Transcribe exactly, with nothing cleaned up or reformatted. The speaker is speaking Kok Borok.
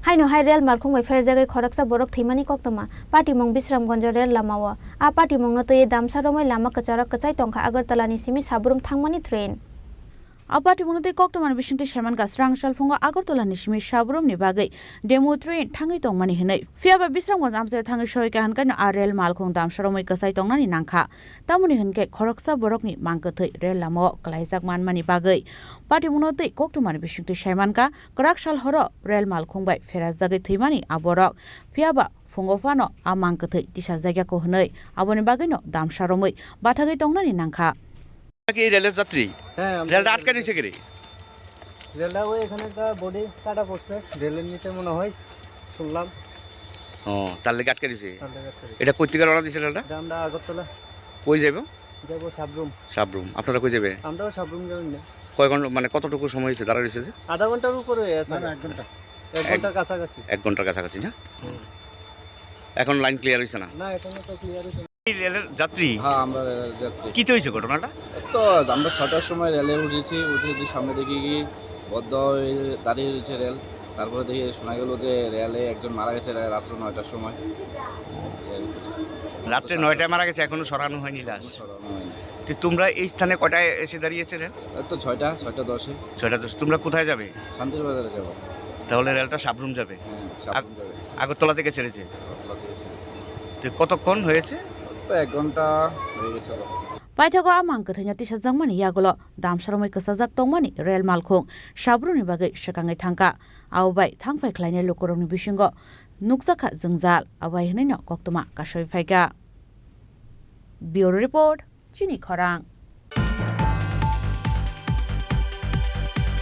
Aino hai rel malkhung bai pherjagwi khoroksa borok thwimani koktwma patimung Bisramganj rel lamao. A patimungno twiwi damsa romwi lama kwcharo kwchai tongkha Agartala ni simi Sabrum thangmani train. A patimungno twi koktwmani bisingtwi saimankha srang salphungo Agartala ni simi Sabrum ni bagwi demo train thangwi tongmani hwnwi. Phiyaba Bisramganj amchaio thangwi soika hwnkhe a rel malkhung damsa romwi kwchai tongnani nangkha. Tamoni hwnkhe khoroksa borokni mang kwthwi rel lamao kwlaijak manmani bagwi patimungno twi koktwmani bisingtwi saimankha, kwrak sal horo rel malkhung bai pherajagwi thwimani a borok. Phiyaba phungo phano a mang kwthwi tisajakya ko hwnwi aboni bagwino damsa romwi bathagwi tongnani nangkha. কি রেলের যাত্রী? হ্যাঁ, আমরা রেলটা আটকে রেলের দিছে কি রে? রেলটা ওই এখানে একটা বডি কাটা পড়ছে, রেলের নিচে মনে হয়, শুনলাম। ও, তার লেগে আটকে দিছে। তার লেগে আটকে দিছে। এটা কই থেকে রওনা দিছে রেলটা? এটা আমরা আগরতলা কই যাইব? যাবো সাবরুম। সাবরুম। আপনারা কই যাবে? আমরাও সাবরুম যাবেন না। কয় ঘন্টা, মানে কতটুকু সময় হয়েছে দাঁড়া রয়েছে যে? আধা ঘন্টার উপরে হয়ে আছে। না, না, এক ঘন্টা। এক এক ঘন্টার কাছাকাছি। এক ঘন্টার কাছাকাছি না? হুম। এখন লাইন ক্লিয়ার হয়েছে না? না, এখনো তো ক্লিয়ার হয়েছে না। এই রেলের যাত্রী? হ্যাঁ, আমরা রেলের যাত্রী। কি তো হয়েছে ঘটনাটা? এই তো আমরা ছয়টার সময় রেলে উঠেছি, উঠে দেখি সামনে দেখি কি বন্ধ হয়ে দাঁড়িয়ে রয়েছে রেল। তারপরে দেখি শোনা গেল যে রেলে একজন মারা গেছে রা-, রাত্র নয়টার সময়। রাত্রে নয়টায় মারা গেছে, এখনো সরানো হয়নি লাশ? এখনো সরানো হয়নি। তো তোমরা এই স্থানে কটায় এসে দাঁড়িয়েছে রেল? এই তো ছয়টা, ছয়টা দশে। ছয়টা দশ। তোমরা কোথায় যাবে? শান্তির বাজারে যাবো। তাহলে রেলটা সাবরুম যাবে? হ্যাঁ, সাবরুম আগ-, যাবে। আগরতলা থেকে ছেড়েছে? আগরতলা থেকে ছেড়েছে। তো কতক্ষণ হয়েছে? তো এক ঘন্টা হয়ে গেছে তো। Paithago a mang kwthwino tisajakmani yagulo damsa romwi kwchajak tongmani rel malkhung Sabrumni bagwi swkangwi thangkha. Abo bai thangphai khlainai lukurokni bisingo nukjakha jwngjal, abo hai hwnwino koktwma kasui phaikha. Bureau Report, Chini Khorang.